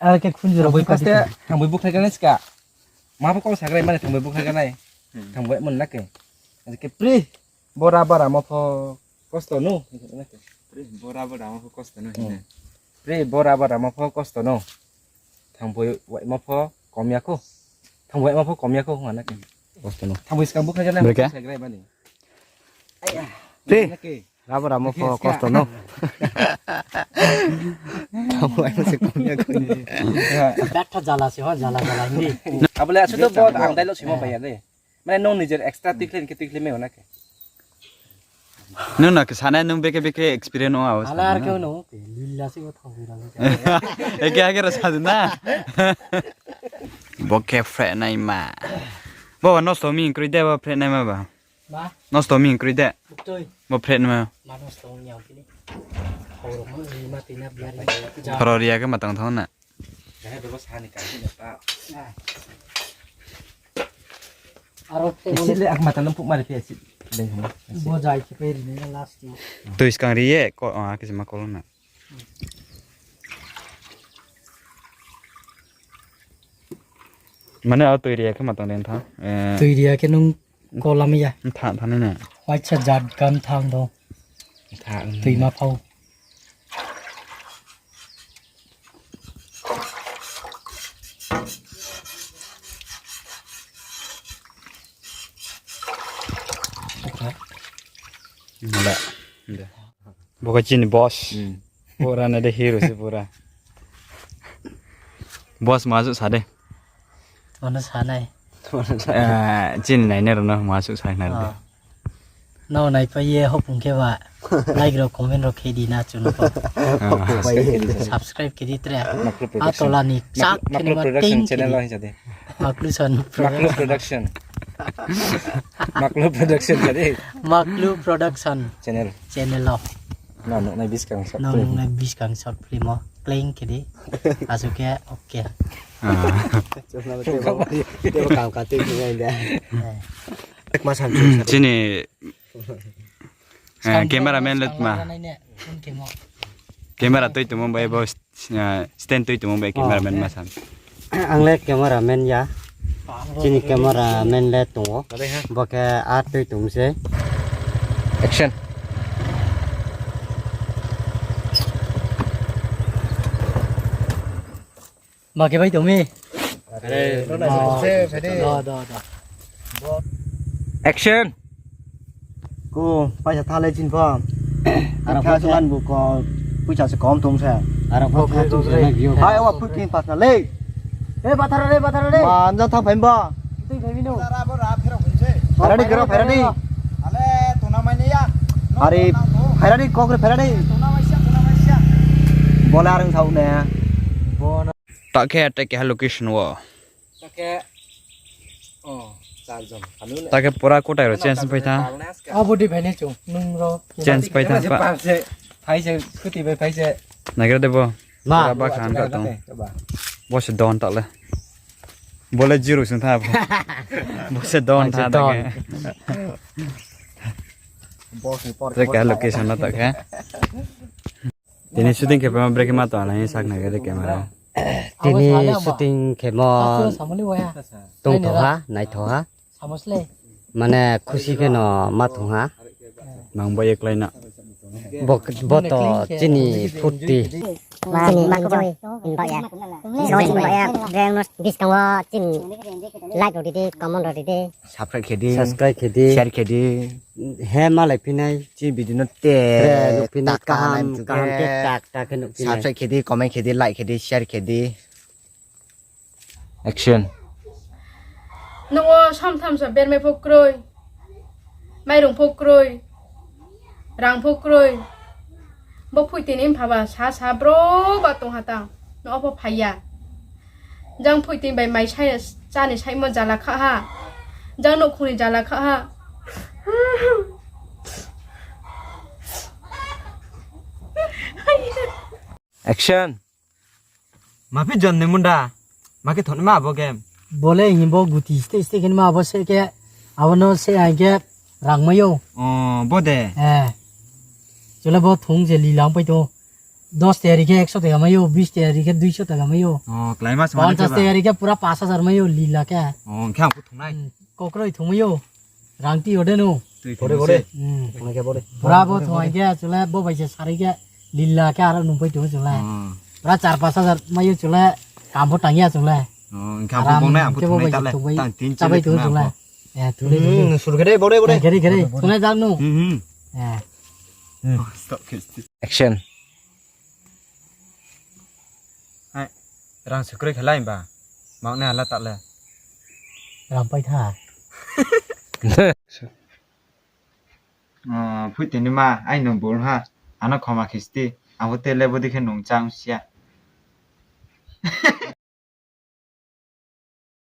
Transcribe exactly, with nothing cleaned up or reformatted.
Ar khe khunju rao boi paste thang boi bukhlai ganai ska. Ma pho kau sagrai mani thang boi bukhlai ganai. Thang boi mon na ke. Ake pri bora bora mo pho kosto no. Pri bora bora mo pho kosto no. Thang boi waimo pho kom ya khou. Thang boi waimo pho kom ya khou hing na ke. Kosto no. Thang boi skang bukhlai ganai. Sagrai mani. Pri. Rabo ramo pho kosto no. Tamo ai se kom ya koi. Betha jala se ho, jala jala hindi. Abo le asuh to bo ang dialogue simo pai ya de. Mane nung nijer extra tuikhlai ni khe tuikhlai mai o na khe. Nung na khe sanai nung beke beke experience o ao. Ala ar khe no, lila se o thang bira. Eke ake ra sa de na. Bo khe phre naima. Bo nosto mi kroi de bo phre naima ba. Ma? Nosto mi kroi de. Tui. Bo phre naima. Ma nosto ni ang kini. Horo mo ni ma tina biar ni. Ja. Horo ria khe ma tang thang na. Aro phre isi le ak mata nang puk mari phe isi. Bo jai khe pe ri ni last ni. Tui skang ri ye ko, ah, kisi ma kolo na. Mane a tui ria khe ma tang den tha. Eh. Tui ria khe nung kolam ya. Tha, tha nai na. Waisa jat gan thang do. Tha, tui ma phau. Mala. Bo khe chini boss. Hmm. Pura na de hero se pura. Boss ma suh sa de. Ano sa nai. Eh, chini nainai rao no ma suh sa na de. Ah. Nrao naipai ye hophung khe ba like rao comment rao khe di na chung no. Ah. Subscribe khe di tre. Maklu Production. A tola ni chak khe ni ma ting khe di. Maklu Production channel lo hing sa de. Maklu Son Maklu Production. Production. Maklu Production sa de. Maklu Production. Channel. Channel lo. Nrao nuhnai biskang short film. Nrao nuhnai biskang short film o. Claim khe di. Asuh khe, okay. Ah. Tebo kam ka tui khe nai da. Eh. Chini, eh, cameraman le tma. Camera tui tongmo bai bo, eh, stand tui tongmo bai cameraman ma sam. Ang le cameraman ya. Chini cameraman le tong ou. Bo khe a tui tong se. Action. Ma khe bai tong mi. Are, do, do, do. Action. Ko, paisa tha le chini pho. Arang pho se man bu ko, poicha se kom tong se. Arang pho tha tong se. Hai, wa phukin pas na le. Eh, bathara le, bathara le. Ma, anjang thang phai ba. Tui phai mi no. Phairadi, gero phairadi. Ale, tona mai ni ya. Are, phairadi, kokre phairadi. Tona mai sia, tona mai sia. Bo le arang sao ne. Bo na. Ta khe, ta khe ha location wo. Ta khe, oh, char jon. Anu ne. Ta khe pura kotai ro change pai tha. Abo di phai nai chung, nung ro. Change pai tha, pa. Phai se, phai se, scooty bai phai se. Naigra de bo. Ma. Pura ba khan ka tong. Ba. Bo se don ta le. Bo le zero sung tha bo. Bo se don tha ta khe. Bo se por. Re ka location na ta khe. Tini shooting khe pama break ma to alai sak na gede camera. Tini shooting khe mo tong tho ha, nai tho ha. Mane khusi khe no ma tong ha. Mang bo eklai na. Bo, bo to chini phuti. Chini ma khe bo ya. Bo chini ba ya. Reng no buskang wo chini like rao ri di, comment rao ri di. Subscribe khe di. Subscribe khe di. Share khe di. He malai phinai. Chini video no te tre nuhphinai kaham, kaham khe tak tak khe nuhphinai. Subscribe khe di, comment khe di, like khe di, share khe di. Action. Nung o samtham sa bermai pho kroi. Mairung pho kroi. Rang pho kroi. Bo phuiti ni mpha ba sa sa bro ba tong ha tang. No o pho phai ya. Jang phuiti bai mai sai, chá ni saimo jala kha ha. Jang nouhkhong ni jala kha ha. Action. Ma phi jon ni munda. Ma khe thon ma abo game. Bo le himbo guti steh steh khe ma abo se khe. Abo no se ai khe rang mai ou. Oh, bo de. Eh. Chule bo thung je li lang pai tong. Dos tayari khe ekso taka mai ou, bis tayari khe duiso taka mai ou. O, kláima se mane ponchas tayari khe pura pash hajar mai ou, lila khe. O, hing khe ang pho thungnai. Hmm, kokroi thungmai ou. Rang ti ode no. Tui bore, bore. Hmm. Thungnai khe bore. Pura bo thungnai khe chule bo bai se sari khe lila khe aro nungpai tong chule. Hmm. Pura char pash hajar mai ou chule. Kam pho tang ya chule. Oh, hing khe ang pho aram bongnai, ang pho khe bo thungnai bai ta le. Thungnai. Tang tin chabai chale tong thungnai chule. Ang pho. Eh, thungnai, thungnai. Hmm, sur khe de, bore, bore. Eh, gari, gari. Thungnai jak no. Hmm, hmm. Eh. Hmm. Stop khe. Action. Hai, rang se kroi khe lai ba. Mak nai hala ta le. Rang pai tha. Oh, phui tini ma, ai nung bul ha. Ano khoma khisti. Ang pho te le bodi khe nung chang sia.